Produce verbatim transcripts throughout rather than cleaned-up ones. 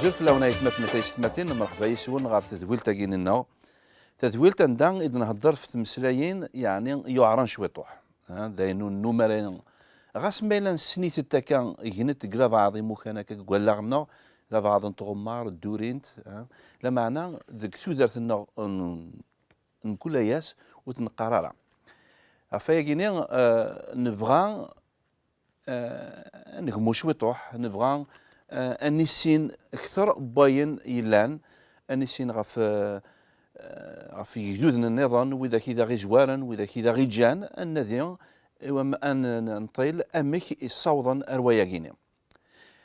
Fell-awen aytmaten d taysetmatin, mṛeḥba yes-wen ɣer tedwilt-agi-nneɣ. Tadwilt anda i d-nhedder f tmeslayin, yeɛni, yuɛren cwiṭuḥ. Ha, d ayen ur nnum ara, ɣas ma yella nessen-it akka, gnet deg labeɛḍ imukan akka deg wallaɣ-nneɣ, labeɛḍ n tɣemmar, ddurint, ha, lameɛna deg tudert-nneɣ n, n mkul ass ur t-neqqar ara. Ɣef wayagi-nni, eh, nebɣa eh, ad negmu cwiṭuḥ, nebɣa, eh, ad nissin kter n wayen yellan, ad nissin ɣef, eh, eh, ɣef yegduden nniḍen, widak i d aɣ-izwaren, widak i d aɣ-iǧǧan, ad nadi, iwam-, ad n-, n-, nṭil amek i ssawḍen ar wayagi-nni.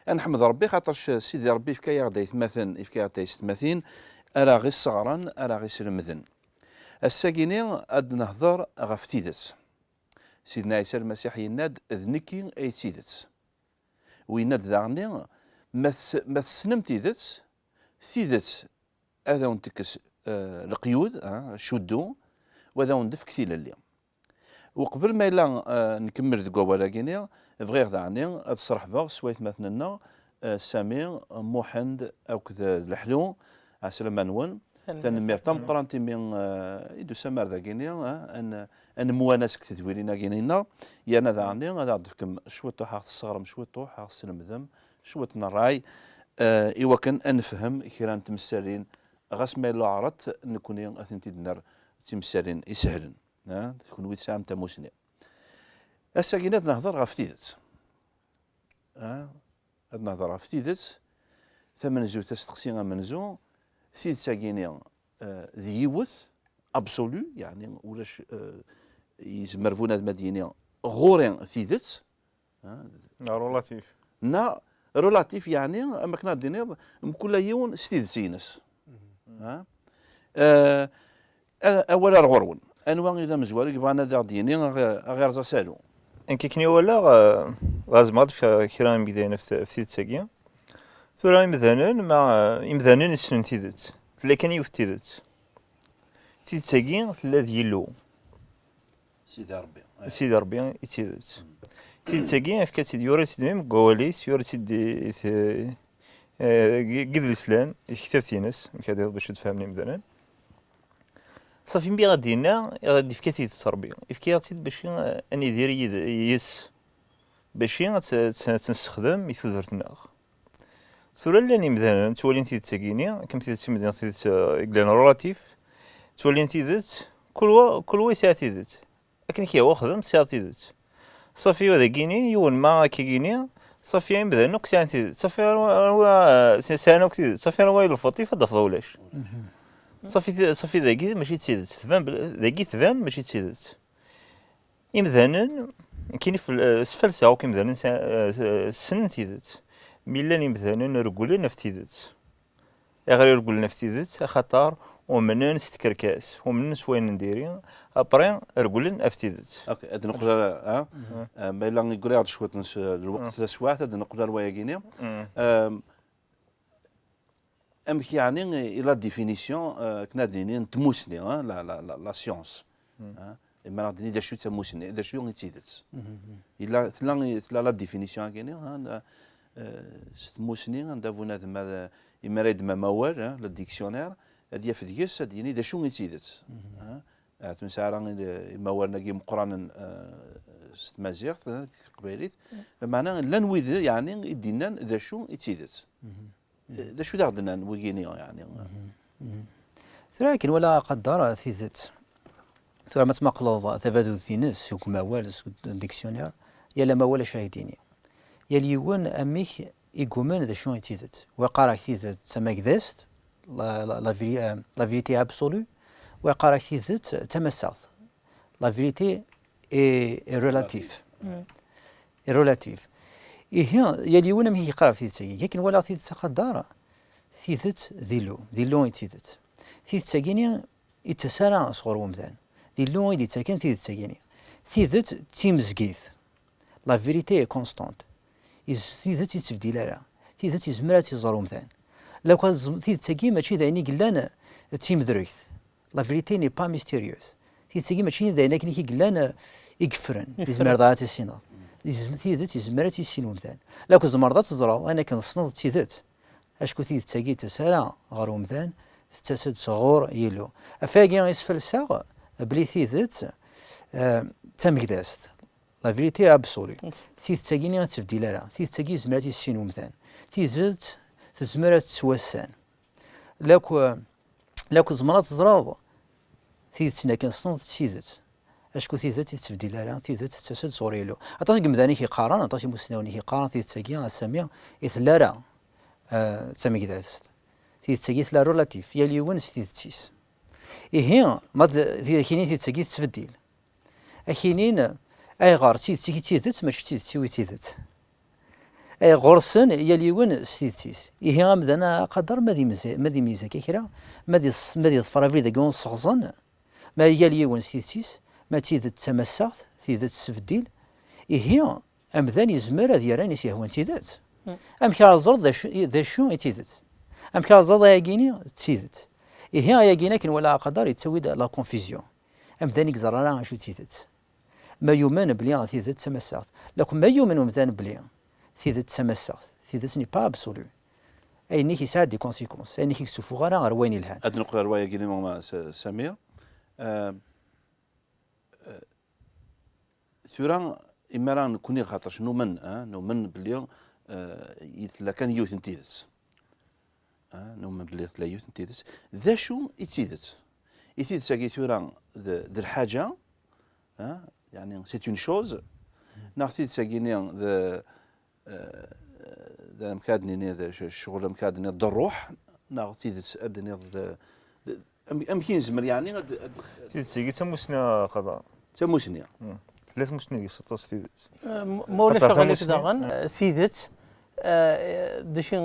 Ad neḥmed Ṛebbi, xaṭerc Sidi Ṛebbi yefka-yaɣ-d aytmaten, yefka-yaɣ-d taysetmatin, ara ɣ-isseɣren, ara ɣ-islemden. Ass-agi-nni ad nehder ɣef tidet. Sidna Ɛisa Lmasiḥ yenna-d: "D nekki ay d tidet." U yenna-d daɣenni: "Ma tes-, ma tessnem tidet, tidet ad awen-tekkes, eh, leqyud, ah, cuddu, u ad awen-d-tefk tilelli." Uqbel ma yella, eh, nkemmel deg wawal-agi-nni, bɣiɣ daɣenni ad sṛeḥbeɣ s waytmaten-nneɣ, eh, Sami, Muḥend akked, eh, Leḥlu. Ɛeslama-nwen. Tanemmirt. Tanemmirt tameqqrant imi, eh, i d-tusam ar dagi-nni, eh, ad n-, ad nemwanas deg tedwilin-agi-nni-nneɣ, yerna daɣenni ad aɣ-d-tefkem cwiṭuḥ, ad aɣ-tesseɣrem cwiṭuḥ, ad aɣ-teslemdem cwiṭ n ṛṛay, eh, i wakken ad nefhem kra n temsalin, ɣas ma yella uɛreḍ, nekkni ad tent-id-nerr d timsalin isehlen, eh, d kenwi tesɛam tamusni. Ass-agi ad nehder ɣef tidet. Ah, ad nehder ɣef tidet tamenzut, asteqsi amenzu. Tidet-agi-nni, eh, d yiwet, absolu, yeɛni ulac, eh, yezmer bunadem ad d-yini: "Ɣur-i tidet", ah, neɣ relatif. Neɣ relatif, yeɛni, am akken ad d-tiniḍ, mkul yiwen s tidet-ines. Mhm. Ah? Eh, A-, awal ar ɣur-wen. Anwa i d amezwaru i yebɣan ad aɣ-d-yini, a-, a ɣ-irẓ asalu? Nekk akken i walaɣ, eh, ɣas ma ad fkeɣ kra n yimdayen ɣef t-, ɣef tidet-agi. Tura imdanen, ma, eh, imdanen ssnen tidet. Tella kan yiwet n tidet. Tidet-agi tella d Yillu. Sidi Ṛebbi. Sidi Ṛebbi i d tidet. Mm. Tidet-agi, yefka-tt-id, yura-tt-id mem deg wawal-is, yura-tt-id di, di, eh, deg, deg idles-lan, di tektabt-ines, amek ad iḍ bac ad fehmen imdanen. Ṣafi mi ɣ-d-yenna, ɣ-d-ifka tidet Ṛebbi. Ifka-yaɣ-tt-id bac, eh, ad nidir yid-, yis, bac ad tt-, tt-, tt-nessexdem i tudert-nneɣ. Tura llan imdanen ttwalin tidet-agi-ni, akken tidet imdanen, tidet, eh, i yellan relatif, ttwalin tidet, kul wa, kul wa yesɛa tidet. Akken i k-yehwa xdem, tesɛiḍ tidet. Ṣafi, wa dagini, yiwen ma akka-gini, ṣafi, imdanen akk sɛan tidet. Ṣafi, anwa, anwa, sɛan akk tidet. Ṣafi, anwa i lfeṭṭ, ad d-tafeḍ ulac. Mhm. Ṣafi, ti-, ṣafi dagi mačči d tidet. Tban bel-, dagi tban mačči d tidet. Imdanen, nekkini fel-, eh, sfalseɣ akk imdanen sa-, eh, s-, ssnen tidet. Mi llan imdanen regglen ɣef tidet. Ayɣer i regglen ɣef tidet? Axaṭer umnen s tkerkas, umnen s wayen n diri, après regglen ɣef tidet. Ok, ad neqqel ar, ah? Mhm. Ah, ma yella yegri-aɣ-d cwiṭ n s-, lweqt, ah, taswiɛt, ad neqqel ar wayagi-ni. Mhm. Ehm, amek yeɛni i la définition, eh, akken ad d-nini, n tmusni, ah, la, la, la, la science? Mhm. Ah, imi ara ɣ-d-nini d acu d tamusni, d acu i d tidet. Mhm. Yella, tella, tella la définition-agi-ni, ah, n, eh, s tmusni, anda bunadem ad, imi ara yeddem amawal, ah, le dictionnaire, ad yaf deg-s, ad d-yini d acu i d tidet. Mhm. Ah, ahat ur nesɛi ara i-, imawalen-agi imeqqranen, eh, s tmaziɣt, eh, s teqbaylit. Mhm. Lameɛna llan wid, yeɛni, i d-yennan d acu i d tidet. Mhm. Eh, d acu i d aɣ-d-nnan wigini, yeɛni? Mhm. Mhm. Tura akken wala aqader tidet. Tura ma tmaqleḍ tabadut-ines seg umawal, seg dictionnaire, yal amawal acu ara d-yini. Yal yiwen amek i ggumen d acu i d tidet. Wa yeqqar-ak tidet d tamagdazt, la, la, la véri-, euh, la vérité absolue, wa yeqqar-ak tidet d tamassaɣt. La vérité est, est relative. Mm. Est relative. Ihi, yal yiwen amek i yeqqar ɣef tidet-agi. Akken walaɣ tidet aqader, tidet d Illu, d Illu i d tidet. Tidet-agi-ni ittas ara sɣur wemdan. D Illu i d-ittaken tidet-agi-ni. Tidet d timezgit. La vérité est constante. Is-, tidet ur tettbeddil ara. Tidet yezmer ad tt-iẓer umdan. Lakan tidet-agi mačči d ayen i yellan d timedregt. La vérité n'est pas mystérieuse. Tidet-agi mačči d ayen akken i k-yellan, eh, i yeffren. Yeffren. Yezmer dɣa ad tissineḍ. Yezm-, tidet yezmer ad tt-issin umdan. Lakan tzemreḍ ad teẓreḍ ayen akken tessneḍ d tidet. Acku tidet-agi ur tettas ara ɣer umdan, tettas-d sɣur Yillu. Ɣef wagi i sfelseɣ belli tidet, eh, d tamegdazt. La vérité absolue. Tidet-agi-nni ur tettbeddil ara. Tidet-agi yezmer ad tt-yissin umdan. Tidet tezmer ad tettwassan. Lakk, lakk tzemreḍ ad teẓreḍ tidet-nni akken tessneḍ d tidet. Acku tidet ur tettbeddil ara, tidet tettas-d sɣur Yillu. Aṭas n yimdanen i k-yeqqaren, aṭas n imusnawen i k-yeqqaren, tidet-agi, a Sami, ur telli ara, eh, d tamegdazt. Tidet-agi tella relatif, yal yiwen s tidet-is. Ihi, ma d, di, akini tidet-agi tettbeddil. Akinin, ayɣer d tidet-ik i d tidet, mačči d tidet-iw i d tidet? Eh, ɣur-sen, yal yiwen s tidet-is. Ihi amdan aqader ma d imze-, ma d imyez akka kra, ma d is-, ma d iḍfer abrid-agi ur nseɣẓen, ma yal yiwen s tidet-is, ma d tidet d tamassaɣt, tidet tettbeddil, ihi amdan yezmer ad yerr ayen i s-yehwan d tidet. Mm. Amek ara teẓreḍ d acu, d acu i d tidet? Amek ara teẓreḍ ayagi-ni d tidet? Ihi ayagi-ni akken wala aqader yettawi-d la confusion. Amdan i yeẓra ara acu d tidet. Ma yumen belli tidet d tamassaɣt. Lakk ma yumen umdan belli tidet d tamassaɣt, tidet n'est pas absolue. Ayen-ik yesɛa des conséquences, ayen-ik ur yessufuɣ ara ɣer wayen yelhan. Ad neqqel ɣer wayagi-nni, ma, ma, Sa-, Samir. Euh, euh, tura, imir-a nekkni, xaṭer numen, ah, numen belli, euh, i tella kan yiwet n tidet. Ah, numen belli tella yiwet n tidet. D acu i d tidet? I tidet-agi tura d, d lḥaǧa, ah, yeɛni, c'est une chose, neɣ tidet-agi-nni d, eh, d amek ad nini, d c-, ccɣel amek ad nini, d ṛṛuḥ, neɣ tidet ad nini d, d, am-, amek i nezmer, yeɛni, ad, ad... Tidet-agi d tamusni, a Xaḍar. D tamusni. Hmm. Tella tmusni deg-s aṭas tidet. Eh, m-, ma ulac aɣilif daɣen, eh, tidet, eh, d acu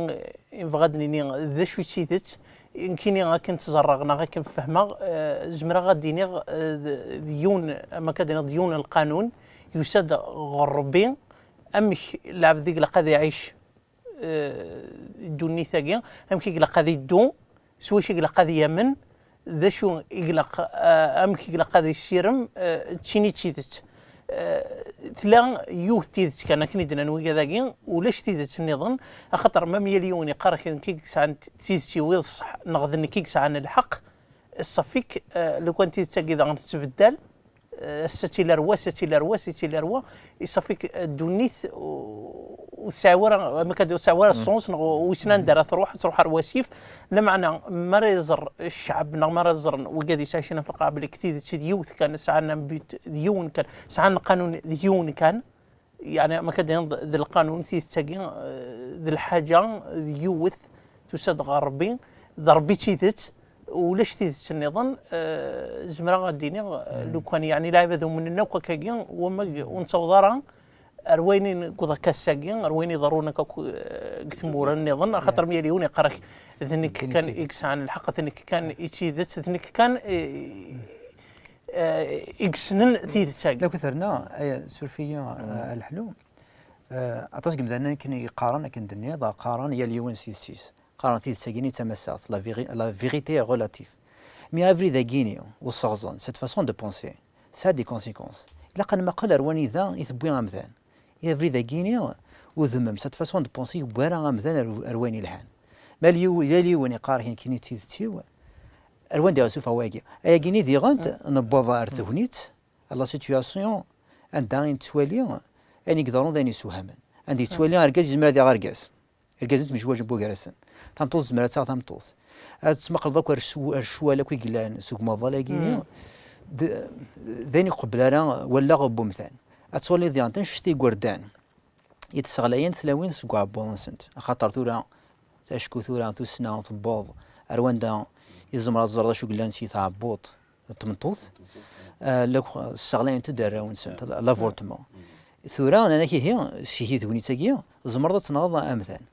i nebɣa ad nini, d acu i d tidet, nekkini akken ttẓerreɣ neɣ akken fehmeɣ, eh, zemreɣ ad d-iniɣ, eh, d, d yiwen, ama akka ad iniɣ d yiwen n lqanun, yusa-d ɣer Ṛebbi, amek lɛebd i ilaq ad iɛic, eh, ddunit-agi, amek i ilaq ad iddu, s wacu i ilaq ad yamen, d acu i ilaq, eh, amek i ilaq ad issirem, eh, d tin i d tidet. Eh, tella yiwet tidet kan, akken i d-nnan wigad-agi, ulac tidet nniḍen, axaṭer ma yal yiwen iqqar-ak d nekk i yesɛan tidet-iw i d ṣṣeḥ, neɣ d nekk i yesɛan lḥeqq, ṣṣafik, eh, lukan tidet-agi daɣen tettbeddal, eh, ass-a ad tili ar wass, ad tili ar wass, ad tili ar wa, i ṣṣafik, eh, ddunit u-, ur tesɛi wara, amek ad, ur tesɛi wara sens, neɣ u-, wissen anda ara truḥ, ad truḥ ar wasif. Lameɛna, mi ara iẓer ccɛeb, neɣ mi ara ẓren wigad yettɛicin ɣef lqaɛa, belli deg tidet d yiwet kan, sɛan un but d yiwen kan, sɛan lqanun d yiwen kan, yeɛni, ma akka d-tiniḍ d lqanun, tidet-agi, eh, d lḥaǧa, d yiwet, tusa-d ɣer Ṛebbi, d Ṛebbi d tidet, ulac tidet nniḍen, eh, zemreɣ ad d-iniɣ, eh, lukan, yeɛni, lɛibad umnen akk akkagi, wamma g-, ur nettaweḍ ara ar wayen i newweḍ akka ass-agi, ar wayen iḍerrun akka akk, eh, deg tmura nniḍen, axaṭer mi yal yiwen iqqar-ak, d nekk kan i yesɛan lḥeqq, d nekk kan i d tidet, d nekk kan, eh, eh, i yessnen tidet-agi. Lakk terna, eh, suref-iyi, eh, a Leḥlu, eh, aṭas n yimdanen akken i yeqqaren, akken d-tenniḍ, qqaren yal yiwen s yessi-s. Qqaren tidet-agi-nni d tamassaɣt, la véri-, la vérité est relative. Mi abrid-agi-nni, u sseɣẓen, cette façon de penser, ça a des conséquences. Ilaq ad nmaqel ar wanida i tewwi amdan. I abrid-agi-nni, udem-m, cette façon de penser, yewwi ara amdan ar, ar wayen yelhan. Ma yal yiw-, yal yiwen iqqar-ak nekkini d tidet-iw, ar wanda i ɣ-isuffeɣ wayagi? Ayagi-nni diɣen, newweḍ ar tegnit, à la situation, anda i nettwali ayen i iḍerrun d ayen yessewhamen. Anda yettwali argaz yezmer ad yaɣ argaz. Irgazen ttemjwajen bugar-asen. Tameṭṭut tezmer ad taɣ tameṭṭut. Ad tmaqleḍ akk ar sw-, ar ccwal akk i yellan seg umaḍal-agi-nni, d, d ayen iqebbel ara wallaɣ n umdan. Ad twaliḍ diɣen annect n yigerdan i d-sseɣlayen tlawin seg uɛebbuḍ-nsent. Axaṭer tura, acku tura tussna tewweḍ ar wanda i tzemreḍ ad teẓreḍ acu yellan si tɛebbuḍt n tmeṭṭut, eh, la k-, sseɣlayent-d arraw-nsent, l-, l'avortement. Tura, nnan-ak ihi, seg tegnit-agi, tzemreḍ ad tenɣeḍ amdan.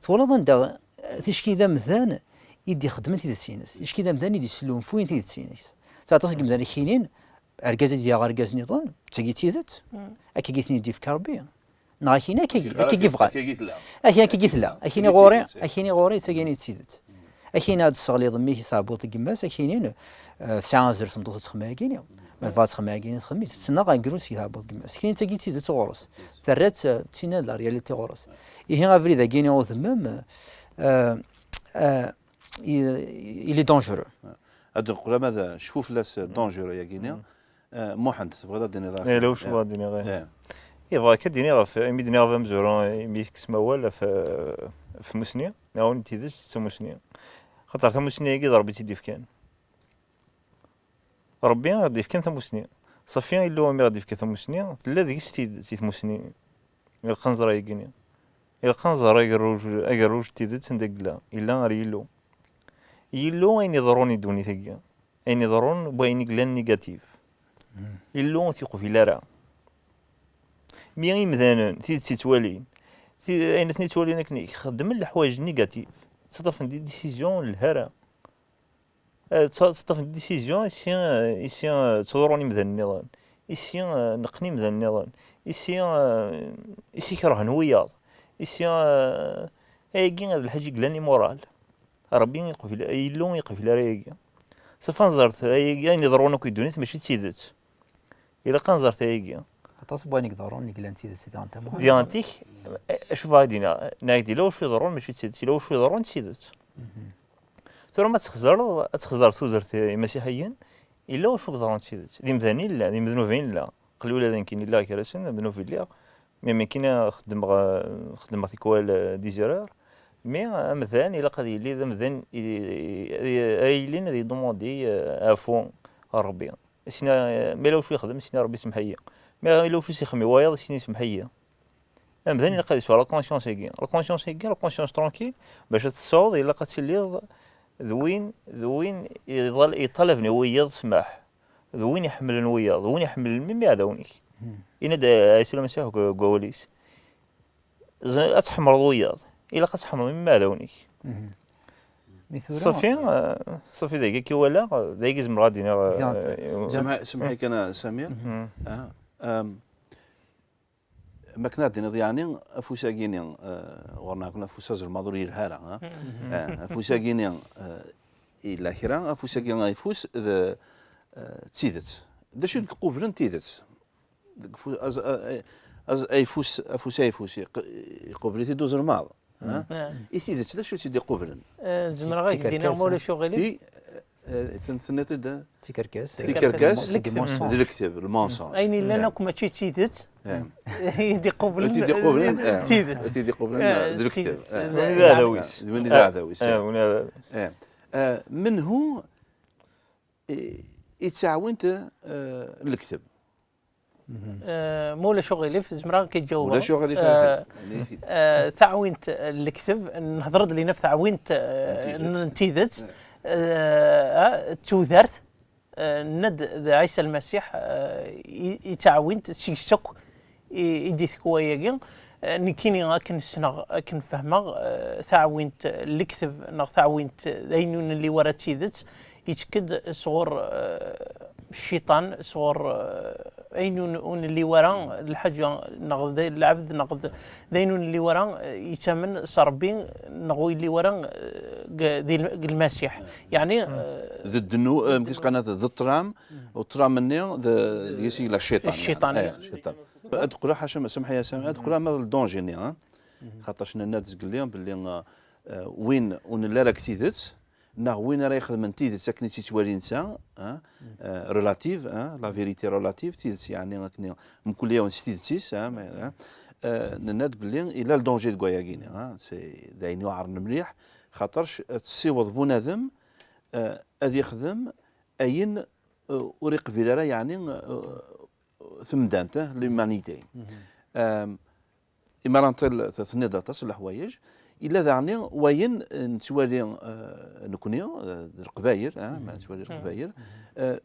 Twalaḍ anda, eh, ticki d amdan i d-ixeddmen tidet-ines, ticki d amdan i d-yesslunfuyen tidet-ines. Ta aṭas n yimdanen i k-yinin, argaz ad yaɣ argaz nniḍen, d tagi d tidet, akka i ten-id-yefka Rebbi. Neɣ akini akka, akka i yebɣan. Akka i tella. Akka, akka i tella. Akini ɣur-i, akini ɣur-i, d tagini d tidet. Akini ad d-tesseɣliḍ mmi-k i tɛebbuḍt n yemma-s, akini, eh, tesɛa azref tmeṭṭut ad texdem ayagini. Ma tebɣa ad texdem ayagini, texdem-itt. Tettnaɣ agrus i tɛebbuḍt n yemma-s. Akini d tagi d tidet ɣur-s. Terra-tt, eh, d tinna d la réalité ɣur-s. Ihi abrid-agini udem-m, eh, euh, euh, il, il est dangereux. Ad neqqel ama d cfu fell-as, dangereux yagini. Euh, Muḥend, tebɣiḍ ad d-tiniḍ? Eh, la, ur cfu ad d-iniɣ, eh. Yebɣa akka d-iniɣ ɣef, imi d-iniɣ ɣef amezwaru, imi tekkes awal ɣef, ɣef tmusni, neɣ n tidet d tamusni. Xaṭer tamusni-agi d Rebbi i tt-id-ifkan. Rebbi i ɣ-d-ifkan tamusni. Ṣafi, Illu umi ɣ-d-ifka tamusni, tella deg-s tidet i tmusni. Ilaq ad nẓer ayagi-nni. Ilaq ad nẓer agerruj, agerruj n tidet anda yella. Yella ɣer Yillu. Yillu ayen iḍerrun i ddunit-agi. Ayen iḍerrun, wayen i yellan négatif. Illu ur t-yeqbil ara. Mi imdanen, tidet i ttwalin, ti-, ayen aten-ittwalin akken i xeddmen leḥwayeǧ négatif, ttaṭṭafen des décisions ur nelhi ara. Eh, tta-, ttaṭṭafen des décisions, ici, eh, ici, eh, ttḍurrun imdanen nniḍen, ici, eh, neqqen imdanen nniḍen, ici, eh, ici kerhen wiyaḍ, ici, eh, ayagi d lḥaǧa i yellan immoral. Rebbi yeqbil, Illu yeqbil ara ayagi. Ṣafi ad nẓer ayagi, ayen iḍerrun akk i ddunit mačči d tidet. Ilaq ad nẓer tayagi. Aṭas n wayen i iḍerrun i yellan d tidet diɣen tamuḥ. Diɣen tik, acu bɣa d-iniɣ, neɣ d yella wacu iḍerrun mačči d tidet, yella wacu iḍerrun d tidet. Tura ma ad txezreḍ, ad txezer tudert imasiḥiyen, yella wacu iḍerrun d tidet. D imdanen i yellan, d imednuben i yellan. Aql-i ula d nekkini lliɣ gar-asen, d amednub i lliɣ. Mi, mi nekkini xeddmeɣ, xeddmeɣ tikwal, eh, des erreurs. Mi amdan ilaq ad yili d amdan i, i, i, ara yilin ad yedumandi, eh, aɛfu ɣer Rebbi. Isni, ma yella wacu yexdem, isni Rebbi semmeḥ-iyi. Ma yella wacu s-ixdem i wayeḍ, isni semmeḥ-iyi. Amdan ilaq ad yesɛu la conscience-agi. La conscience-agi, la conscience tranquille, bac ad tesɛuḍ, ilaq ad tiliḍ d win, d win iḍal-, iṭalaben i wiyeḍ ssmaḥ. D win iḥemmlen wiyeḍ, d win iḥemmlen mimi iɛdawen-ik. Yenna-d, eh, Ɛisa Lmasiḥ deg, deg wawal-is. Z-, ad tḥemmleḍ wiyeḍ, ilaq ad tḥemmleḍ mimi iɛdawen-ik. Mi tura ṣafi, eh, ṣafi d ayagi akka i walaɣ, d ayagi zemreɣ ad d-iniɣ, eh, Semḥ-, semḥ-iyi kan, a Samir. Ah, em, ma akken ad d-tiniḍ, yeɛni, afus-agi-ni, eh, ɣur-neɣ akk afus azelmaḍ ur yelha ara, ah? Eh, afus-agi-ni, eh, yella kra, afus-agi ayeffus d, eh, d tidet. D acu i d-iqublen tidet? Deg fu-, az-, a-, a-, az-, ayeffus, afus ayeffus, yeq-, iqubel-it-id uzelmaḍ, ah? I tidet, d acu i tt-id-iqublen? Eh, zemreɣ ad ak-d-iniɣ, ma ulac uɣilif? Ti-, eh, ten-, tenniḍ-id, eh? Tikerkas. Tikerkas, d lekdeb. D lekdeb, le mensonge. Ayen yellan akk mačči d tidet. I d-iqublen, i t-id-iqublen, eh, d tidet. I t-id-iqublen, eh, d lekdeb. D win i d aɛdaw-is. D win i d aɛdaw-is, eh. Eh, menhu i, i d taɛwint, eh, n lekdeb? Eh, ma ulac uɣilif, zemreɣ ad k-id-jawbeɣ. Ulac uɣilif, eh, eh, taɛwint n lekdeb, nehder-d lina ɣef taɛwint, eh, n tidet, eh, d tudert, eh, nenna-d d Ɛisa Lmasiḥ, eh, i, i taɛwint seg-s akk i, i d-itekk wayagi. Eh, nekkini akken ssneɣ, akken fehmeɣ, eh, taɛwint n lekdeb neɣ taɛwint d ayen ur nelli wara d tidet, yettekk-d sɣur, eh, cciṭan, sɣur, eh, ayen ur n-, ur nelli wara d lḥaǧa, neɣ d lɛebd, neɣ d, d ayen ur nelli wara, eh, yettamen s Rebbi, neɣ ur yelli wara, eh, g-, di l-, g Lmasiḥ. Yeɛni, eh, d ddnu, eh, mkis qanat d ṭṭlam, u ṭṭlam-nni d, deg-s yella cciṭan, cciṭan, yeɛni. Eh, cciṭan. Ad qqleɣ, ḥaca ma, samḥ-iyi a Sami, ad qqleɣ ma d ldanji-nni, ha? Xaṭac nenna-d zgelli belli, eh, eh, win ur nelli ara deg tidet, neɣ win ara ixedmen tidet akken i tt-yettwali netta, ah, eh, relative, ah, la vérité relative, tidet yeɛni akken mkul yiwen s tidet-is, ah, ma, ah, eh, nenna-d belli yella ldanji deg wayagi-nni, ah, c'est, d ayen yuɛren mliḥ, xaṭerc, eh, tessiweḍ bunadem, eh, ad yexdem ayen, eh, ur iqbil ara, yeɛni, eh, temdant, eh, l'humanité. Em, imi ara nṭil, t-, tenniḍ aṭas n leḥwayeǧ, yella daɣni wayen, eh, nettwali, eh, nekni, eh, d Leqbayel, eh, ma nettwali Leqbayel, eh,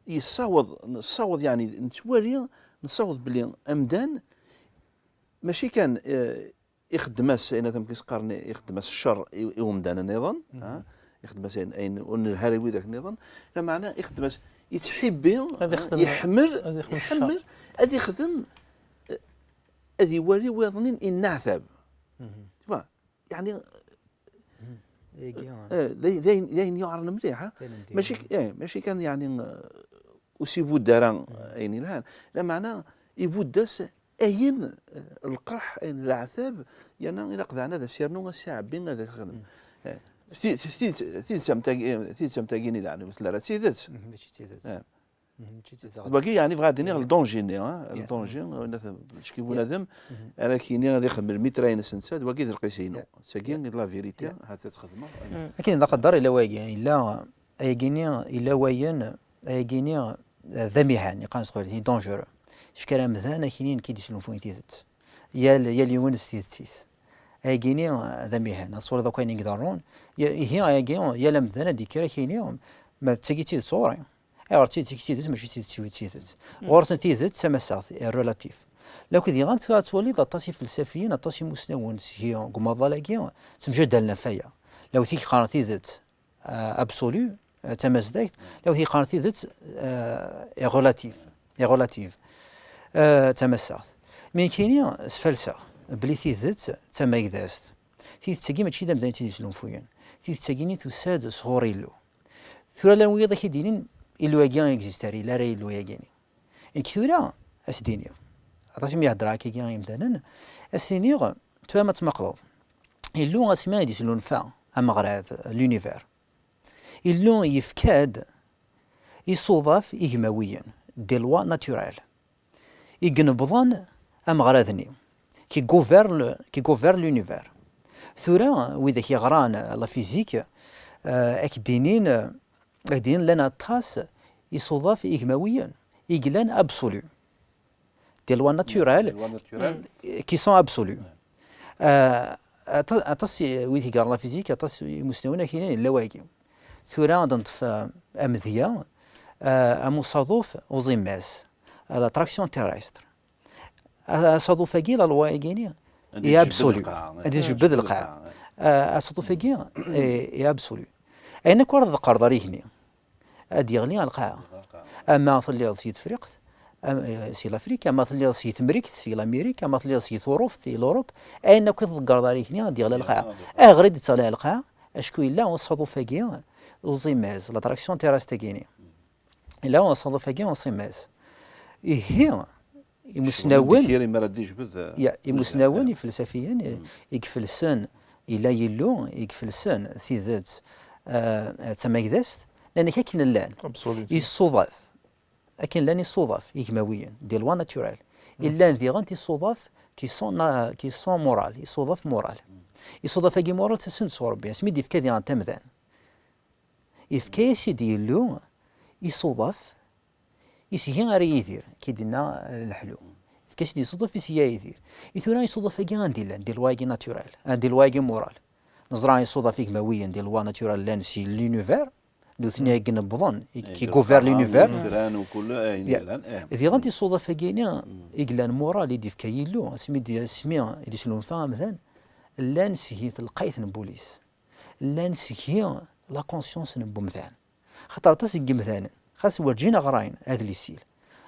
yessaweḍ, nessaweḍ, yeɛni, nettwali, nessaweḍ belli amdan mačči kan, eh, ixeddem-as, ayen ad amk-is qqaren, ixeddem-as ccer i, i umdan nniḍen, ha? Ixeddem-as ayen, ayen ur nelhi ara i widak nniḍen, lameɛna ixeddem-as, yettḥibbi, ad ixdem, yeḥmel, ad ixdem ccer. Yeḥmel ad ixdem, eh, ad iwali wiḍnin inneɛtab. Tfa, yeɛni, eh, d ay-, d ayen, d ayen yuɛren mliḥ, ha? Mačči k-, eh, mačči kan, yeɛni, eh, ur s-ibudd ara ayen yelhan, lameɛna ibudd-as ayen, eh, lqerḥ, ayen leɛtab, yerna ilaq daɣen ad as-yernu, a si Ɛebbi, ad as-xedmen. Eh, ti-, ti-, tidet, tidet am tagi, tidet am tagi-nni daɣen, ur telli ara d tidet. Mhm, mačči d tidet. Eh. Mhm, mačči d tidet. D wagi, yeɛni, bɣiɣ ad d-iniɣ, yeah, le danger-nni, ah, le, yeah, danger, mhm, win ad, lecki bunadem, mhm, ara k-yini ad ixdem lmitra-ines netta, d wagi d lqis-inu. Yeah. Tagi, yeah, d la vérité, yeah, ha-tt-ad xedmeɣ. Mm. Akken d aqedder, yella wagi, yella, ayagi-nni, yella wayen, ayagi-nni, eh, d amihan, yeqqaren s teqbaylit, dangereux. Cekk ara amdan, akini nekk i d-islunfuyen tidet. Yal, yal yiwen s tidet-is. Ayagi-nni, eh, d amihan. Ad twaliḍ akk ayen i iḍerrun. Ya-, ihi, ayagi, yal amdan ad d-yekker, akini, ma d tagi d tidet ɣur-i. Ayɣer d tidet, d tidet, mačči d tidet, d tidet. Mm. Ɣur-sen tidet d tamasaɣt, eh, relatif. Lakud diɣen tura ad twaliḍ aṭas ifelsafiyen, aṭas imusnawen seg deg umaḍal-agi, ttemjadalen ɣef waya. Lakud i yeqqaren tidet, eh, absolue, eh, tamazdagt, lakud i yeqqaren tidet, eh, est relative, est relative, eh, tamasaɣt. Mi nekkini sfalseɣ belli tidet d tamagdazt. Tidet-agi mačči d amdan i tt-id-islunfuyen. Tidet-agi-nni tusa-d sɣur Illu. Tura llan wiyaḍ ad k-id-inin, Illu-agi ur existe ara, yella ara Illu-agi-nni. Nekk tura, ad s-d-iniɣ, aṭas imi heddreɣ akkagi i yimdanen, ad s-iniɣ, tura ma tmaqleḍ, Illu asmi i d-islunfa ameɣrad, l'univers, Illu yefka-d isuḍaf igmawiyen, des lois naturelles, i inebḍen ameɣrad-nni, qui gouverne, qui gouverne l'univers. Tura, widak yeɣran la physique, eh, ad k-d-inin, ad k-d-inin llan aṭas isuḍaf igmawiyen, i yellan absolu. Des lois naturelles, des lois naturelles, mm, qui sont absolues. Ouais. Euh, aṭa-, aṭas i wid i yeɣran la physique, aṭas imusnawen ad k-inin yella wagi. Tura ad neṭṭef, euh, amedya, euh, am usaḍuf uẓimmaz, euh, l'attraction terrestre. A-, asaḍuf-agi, la loi-agi-ni, ad est yeǧbed absolu. Lqaɛa. Ad yeǧbed lqaɛa. Ad yeǧbed lqaɛa. Euh, asaḍuf-agi, est, est absolu. Ayen akk ara tḍeqqreḍ ar igenni, ad yeɣli ar lqaɛa. Ama telliḍ si Tefriqt, am-, eh, si Lafrika, ama telliḍ si Temrikt, si Lamirik, ama telliḍ si Turuft, si Lurup, ayen akk i tḍeggreḍ ar igenni, ad yeɣli ar lqaɛa. Ayɣer i d-yettɣli ar lqaɛa? Acku yella usaḍuf-agi uẓimaz, l'attraction terrestre-agi-ni. Yella usaḍuf-agi uẓimaz. Ihi, imusnawen, imi ara d-yejbed, eh, ya, imusnawen, eh, ifelsafiyen, eh, i ifelsen, yella Yillu, i ifelsen tidet, eh, d tamagdazt, llan akken llan. Absolument. Isuḍaf, akken llan isuḍaf igmawiyen, des lois naturelles. Mm. Llan diɣen isuḍaf qui sont na-, qui sont morales, isuḍaf moral. Mm. Isuḍaf-agi moral ttasen-d sɣur Rebbi, asmi d-yefka diɣen tamdan. Yefka-yas-id Yillu isuḍaf, isgi ara yidir, ki d-inna leḥlu. Yefka-yas-id isuḍaf, isgi ara yidir. I tura isuḍaf-agi anda i llan, des lois-agi naturelles, ah, des lois-agi morales. Neẓra isuḍaf igmawiyen, des lois naturelles llan si l'univers, nutni, mm, akken wwḍen, i, eh, qui gouverne l'univers. Itran u kul ayen, ya, yellan, eh. Diɣen isuḍaf-agi-ni, mm, i yellan moral i d-ifka Yillu, asmi d-, asmi i d-islunfa amdan, llan seg telqayt n wul-is. Llan seg la conscience n wemdan. Xaṭer aṭas n yimdanen, xas werǧin ɣran adlis-il,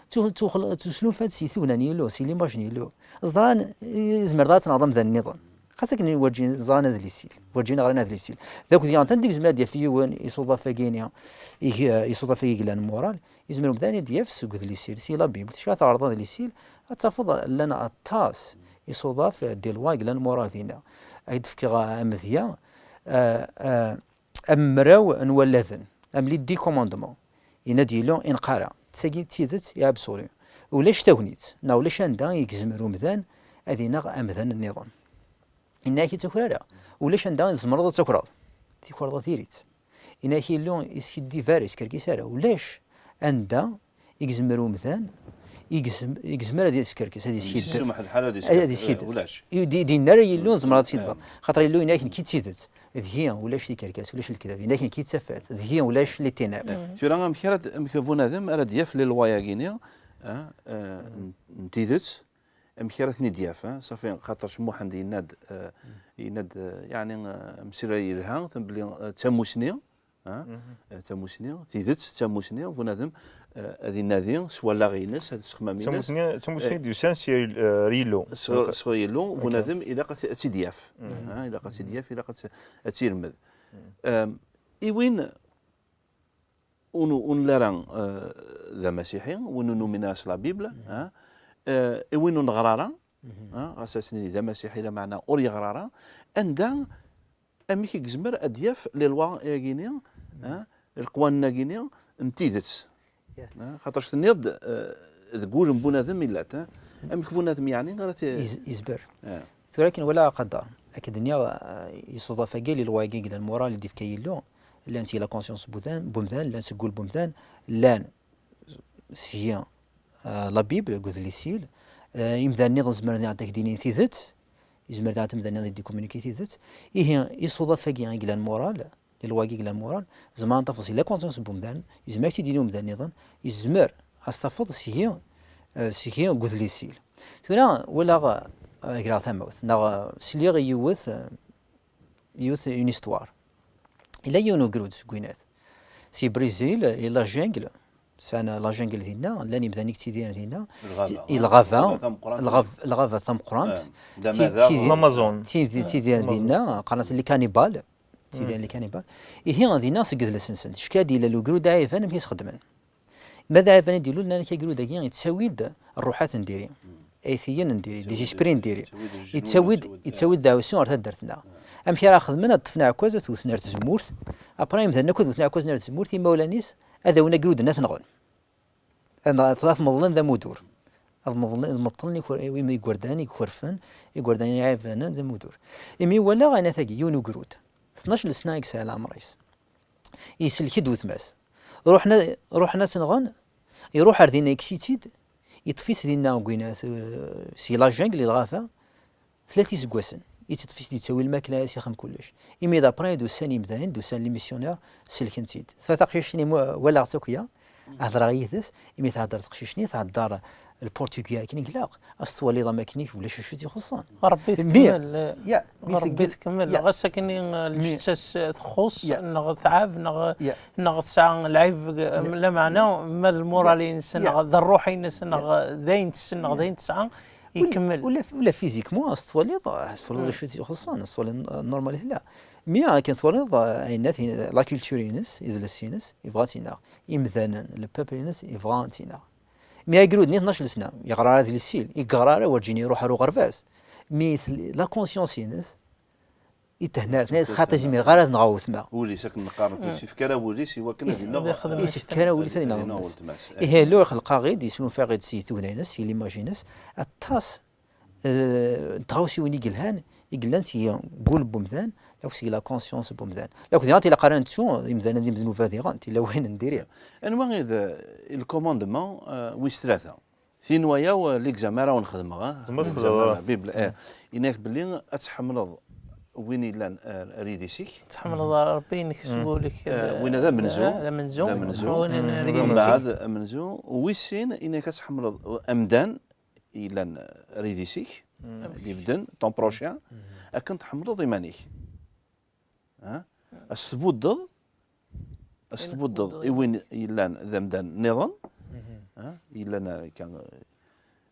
ttu-, ttu-, ttuslunfan-d si tugna n Yillu, si l'image n Yillu. Ẓran, eh, izmer ad tneɣ d amdan nniḍen. Xas akken werǧin ẓran adlis-il, werǧin ɣran adlis-il. D akud yeɣran, anda i yezmer ad d-yaf yiwen isuḍaf-agi-ni, ig-, eh, isuḍaf-agi yellan moral, yezmer umdan ad d-yaf seg udlis-il, si la Bible, ticki ad teɣreḍ adlis-il, ad tafeḍ llan aṭas isuḍaf, eh, des lois yellan moral dinna. Ad d-fkeɣ amedya, eh, eh, am mraw n walladen, am les dix commandements. Yenna-d Yillu i neqqar-a, d tagi d tidet i absolu. Ulac tagnit, neɣ ulac anda i yezmer umdan ad ineɣ amdan nniḍen. Yenna-ak ur ttaker ara, ulac anda i tzemreḍ ad takreḍ. Tikreḍ a diri-tt. Yenna-ak Yillu, iskiddib ara, iskerkis ara, ulac anda i yezmer umdan, i yezm-, i yezmer ad yeskerkes, ad yeskiddeb. Yessumeḥ lḥal ad yeskiddeb. Ad yeskiddeb. Eh, ulac. I di-, dinna ara Yillu, mm, tzemreḍ ad tskiddbeḍ. Eh. Xaṭer Yillu yenna-ak nekk i d tidet. Deg-i ulac tikerkas, ulac lekdeb. Yenna-ak nekk i d tafat. Deg-i ulac les ténèbres. Eh, tura amek ara d-, amek bunadem ara d-yaf les lois-agi-ni, eh, eh, n, n tidet, amek ara ten-id-yaf, eh? Safi, xaṭer Muḥend yenna-d, eh, yenna-d, eh, yeɛni, eh, amsira yelha, belli, eh, d tamusni, ah, eh, tamusni, tidet d tamusni, bunadem, eh, ad inadi s wallaɣ-ines, ad ssexmam-ines. Tamusni, tamusni, eh, d-yusan si, eh, Yillu. S-, s Yillu, ok, bunadem ilaq ad t-, ad tt-id-yaf. Mhm. Ah, ilaq ad tt-id-yaf, ilaq ad tt-, ad tt-yelmed. Mhm. Em, i win ur nu-, ur nelli ara, eh, d amasiḥi, win ur numin ara s la Bible, ah, Eh, i win ur neɣri ara, ah, ɣas ass-nni d amasiḥi, lameɛna ur yeɣri ara, anda, amek i yezmer ad d-yaf les lois-agi-ni, ah, leqwanen-agi-ni n tidet? Ah, xaṭer tenniḍ-d, eh, deg wul n bunadem i llant, ah. Amek bunadem yeɛni ara t- Yez- yezmer. Ah. Tura akken wala aqadar, akken d-nniɣ, eh, yessuḍaf-agi les lois-agi i yellan moral i d-yefka Yillu, llan si la conscience n wemdan, n wemdan, llan seg wul n wemdan, llan seg, eh, la Bible, deg udlis-il, eh, imdanen-nniḍen zemren ad ak-d-inin tidet, yezmer daɣen imdanen-nniḍen ad d-communiquer tidet. Ihi, isuḍaf-agi i yellan moral, les lois-agi i yellan moral, zemren ad tafeḍ si la conscience n wemdan, yezmer ad tt-id-yini umdan-nniḍen, yezmer ad s-tafeḍ seg, eh, seg deg udlis-il. Tura, walaɣ, eh, greɣ tamawt, neɣ, eh, sliɣ i yiwet, eh, yiwet une histoire. Yella yiwen ugrud seg winat. Si Brizil, i la jungle, sɛan la jungle dinna, llan imdanen i yettidiren dinna. Lɣaba, i- i ah, lɣaba, lɣaba tameqqrant. Lɣab-, lɣaba tameqqrant. Ah, d Ti- amadaɣ. Tidi- L'Amazon. Tidi- ttidiren dinna, qqaren-as les cannibales. Ttidiren les cannibales. Ihi, dinna seg idles-nsen. Ckad yella ugrud aɛiban amek i s-xeddmen. Ma d aɛiban i d-ilul, nnan-ak agrud-agi yettawi-d rruḥat n diri, aytiyen n diri, des esprits n diri. Yettawi-d, yettawi-d daɛwessu ɣer taddart-nneɣ. Amek ara xedmen? Ad ṭṭfen aɛekkaz, ad t-wten ar tzemmurt. Après, imdanen akk ad wten aɛekkaz ar tzemmurt, imawlan-is ad awin agruden ad t-nɣen. Ad, ad, ad t-meḍlen d amudur. Ad meḍlen, ad meḍlen iker-, igerdan, ikerfen, igerdan iɛibanen d amudur. Imi walaɣ ayen atagi, yiwen ugrud. Tnac n lesna i yesɛa leɛmer-is. Isellek-d wetma-s. Ruḥen a-, ruḥen ad t-nɣen, iruḥ ar dinna, yekkes-itt-id, yeṭṭef-itt dinna deg winat, eh, si la jungle, i lɣaba, tlata iseggasen. Yeṭṭef-itt-id, yettawi lmakla, ad as-ixdem kullec. Imi d après i d-usan yimdanen, d-usan les missionnaires, selken-tt-id. Ta taqcict-nni mu-, walaɣ-tt akk ya, hedreɣ yid-s, imi thedder teqcict-nni, thedder le portugais akken i ilaq, ad s-twaliḍ am akken-ik ulac acu i tt-ixuṣṣen. Ṛebbi mi- tkemmel, eh, ya, mi Ṛebbi seg- tkemmel. Ya. Ɣas akken, eh, mi- lǧetta-s, eh, txuṣ, ya, neɣ tɛab, neɣ, ya, neɣ tesɛa lɛib, eh, ya, lameɛna, ya, ma d lmural-ines, ya, neɣ d ṛṛuḥ-ines, ya, neɣ d ayen tessen, neɣ d, ya, ayen tesɛa, ikemmel. Ula, ula physiquement, ad s-twaliḍ, ad s-twaliḍ acu i tt-ixuṣṣen, ad s-twaliḍ, eh, normal i tella. Mi akken twaliḍ, eh, ayen at-, la culture-ines, idles-ines, yebɣa ad tt-ineɣ. Imdanen, le peuple-ines, yebɣa ad tt-ineɣ. Mi agrud-nni tnac lesna, yeɣra ara adlis-il, yeɣra ara, werǧin iruḥ ar uɣerbaz. Mi tel-, la conscience-ines, ithenna ar tnayes, xaṭi, zmireɣ ara ad nɣeɣ wetma. Wul-is, akken neqqar, ur s-yefka ara wul-is i wakken ad ineɣ, yexdem, ad yefka ara wul-is ad ineɣ wetma-s. Ihi, Illu ixleq-aɣ-id, yesnulfa-aɣ-id si tugna-ines, si l'image-ines, aṭas eh, n tɣawsiwin i yelhan, i yellan si wul n wemdan, lakked si la conscience n wemdan. Lakked diɣen ilaq ara nettu imdanen d imednuba diɣen, tilawin n diri. Anwa i d, eh, le commandement, eh, wis tlata? Tinwa-yaw, eh, l'examen ara wen-xedmeɣ, eh, l'examen n la Bible, eh, yenna-k belli ad tḥemmleḍ win yellan, eh, ar yidis-ik. Tḥemmleḍ Ṛebbi-inek s wul-ik, eh, eh, winna d amenzu. Eh, d amenzu. D amenzu. Win yellan ar yidis-ik. Mbeɛd amenzu, wis sin, yenna-k ad tḥemmleḍ amdan yellan ar yidis-ik, d ibedden, ton prochain, akken tḥemmleḍ iman-ik. Ha? Ad s-tbuddeḍ, ad s-tbuddeḍ i win yellan d amdan nniḍen, ha? Yellan akka,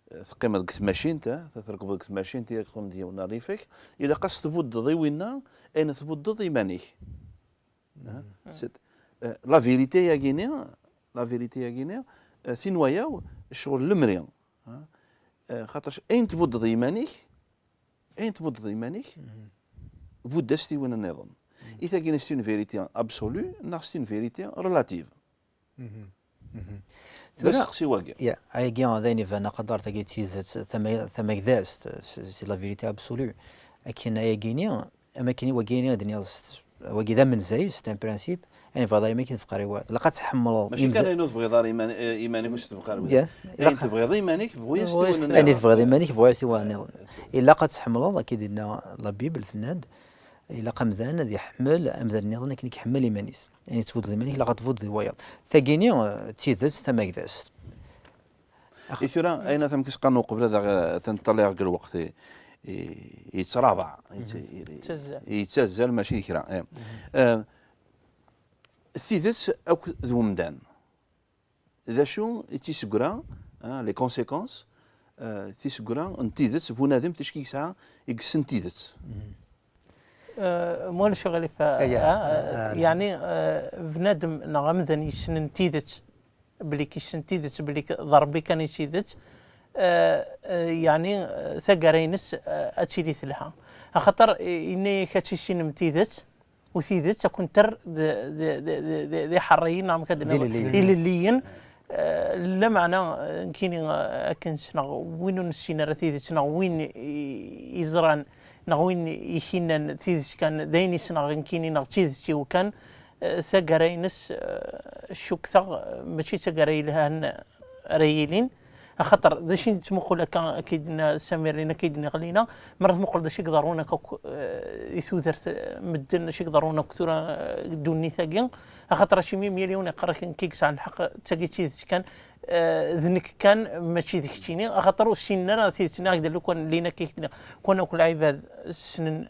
eh, teqqimeḍ deg tmacint, ha? Trekbeḍ deg tmacint, yak xun-d yiwen rrif-ik, ilaq ad s-tbuddeḍ i winna ayen tbuddeḍ iman-ik. Ha? C'est, eh, la vérité-yagi-ni, la vérité-yagi-ni, eh, tinwa-yaw, ccɣel lemri. Ha? Eh, xaṭer ayen tbuddeḍ i yiman-ik, ayen tbuddeḍ i yiman-ik, budd-as-t i win nniḍen. I tagi, c'est une vérité absolue, neɣ c'est une vérité relative? D asteqsi wagi. Ya, ayagi d ayen iban aqader, tagi d tidet tama-, tamagdazt, c'est, c'est la vérité absolue. Akken ayagi-ni, am akken i wagi-ni ad d-nniɣ s-, wagi d amenzay, c'est un principe, ayen tebɣiḍ ara iman-ik, tebɣiḍ ara iman-ik. Ilaq ad tḥemmleḍ. Mačči kan ayen ur tebɣiḍ ara iman-, eh, iman-ik ur s-tebɣiḍ ara. Ya, ayen tebɣiḍ iman-ik, bɣu-as-t i win nniḍen. Ayen tebɣiḍ iman-ik, bɣu-as-t i win nniḍen. Ilaq ad tḥemmleḍ, akka i d-tenna la Bible, tenna-d, ilaq amdan ad iḥemmel amdan nniḍen akken i iḥemmel iman-is. Ayen tbuddeḍ iman-ik, ilaq ad tbuddeḍ i wayeḍ. Tagini, eh, d tidet tamagdazt. I tura, ayen ata amek i s-qqaren uqbel ad aɣ-, ad ten-ṭṭalayeɣ deg lweqt i, i, yettṛabaɛ, yettazzal. Yettazzal, mačči d kra. Eh. Eh, tidet akked d wemdan. D acu i d tiseggra, ah, les conséquences, eh, tiseggra n tidet, bunadem, ticki yesɛa, i yessen tidet? Eh, ma ulac aɣilif, eh, yeɛni, eh, bnadem neɣ amdan yessnen tidet, belli k-, yessen tidet, belli k-, d Ṛebbi kan i d tidet, eh, eh, yeɛni, eh, taggara-ines, eh, ad tili telha. Axaṭer, eh, yenna-yak ad tissinem tidet, u tidet ad ken-terr d, d, d, d, d, d iḥerriyen, neɣ amek ad d-nini, ilelliyen. Ilelliyen. Eh, lameɛna, eh, nekkini, eh, akken ssneɣ, win ur nessin ara tidet, neɣ win i, iẓran, neɣ win ikinan tidet kan, d ayen i ssneɣ nekkini, neɣ d tidet-iw kan, eh, taggara-ines, eh, cukkteɣ, eh, mačči d taggara yelhan ara yilin. Axaṭer d acu i nettmuqul akka, akka i d-tenna Samir, akka i d-nniɣ Lina, mi ara tmuqleḍ d acu i iḍerrun akka akk, eh, i tudert, eh, medden, d acu i iḍerrun akk tura, eh, ddunit-agi. Axaṭer acimi yal yiwen yeqqar-ak nekk i yesɛan lḥeqq, d tagi d tidet kan, eh, d nekk kan, mačči d keččini. Axaṭer ur ssinen ara tidet-nni, ak-d lukan Lina akka i k-d-nniɣ, kwan akk lɛibad ssnen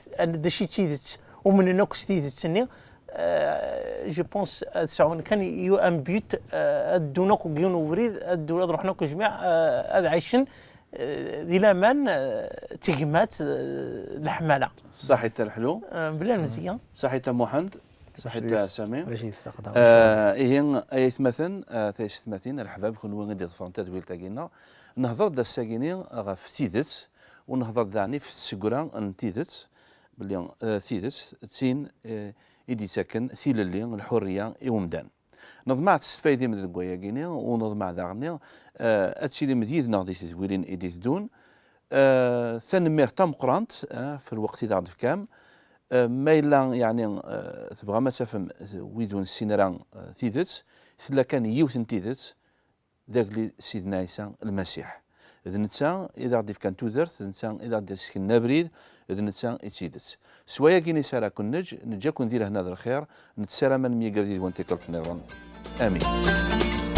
d acu i d tidet, umnen akk s tidet-nni, eh, je pense ad sɛun kan yu-, un but, eh, ad ddun akk deg yiwen ubrid, ad ddun, ad ruḥen akk jmiɛ, eh, ad ɛicen, eh, di laman, eh, tegmat, eh, leḥmala. Ṣaḥit a Leḥlu. Eh, bla lemzeyya. Ṣaḥit a Muḥend. Ṣaḥit a Sami. Wacu i tessexdam? Eh, ihi, ay aytmaten, eh, taysetmatin, a leḥbab, kunwi i d-iḍefren tadwilt-agi-nneɣ, nehder-d ass-agi-ni ɣef tidet, u nehder-d daɣen ɣef tsegra n tidet, belli, eh, tidet d tin, eh, i d-yettaken tilelli, lḥurriya i umdan. Neḍmeɛ testfaydim deg wayagi-ni, u neḍmeɛ daɣen, eh, ad tilim d yid-neɣ di tedwilin i d-iteddun. Eh, tanemmirt tameqqrant, eh, ɣef lweqt i d aɣ-d-tefkam. Eh, ma yella, yeɛni, eh, tebɣam ad tafem wid ur nessin ara, eh, tidet, tella kan yiwet n tidet, d agellid Sidna Ɛisa Lmasiḥ. D netta i d aɣ-d-ifkan tudert, d netta i d aɣ-d-iseknen abrid, d netta i d tidet. S wayagi-ni s ara ken-neǧǧ, neǧǧa-ken di lehna d lxir, nettsaramen ad nemyeger yid-wen tikkelt nniḍen. Amin.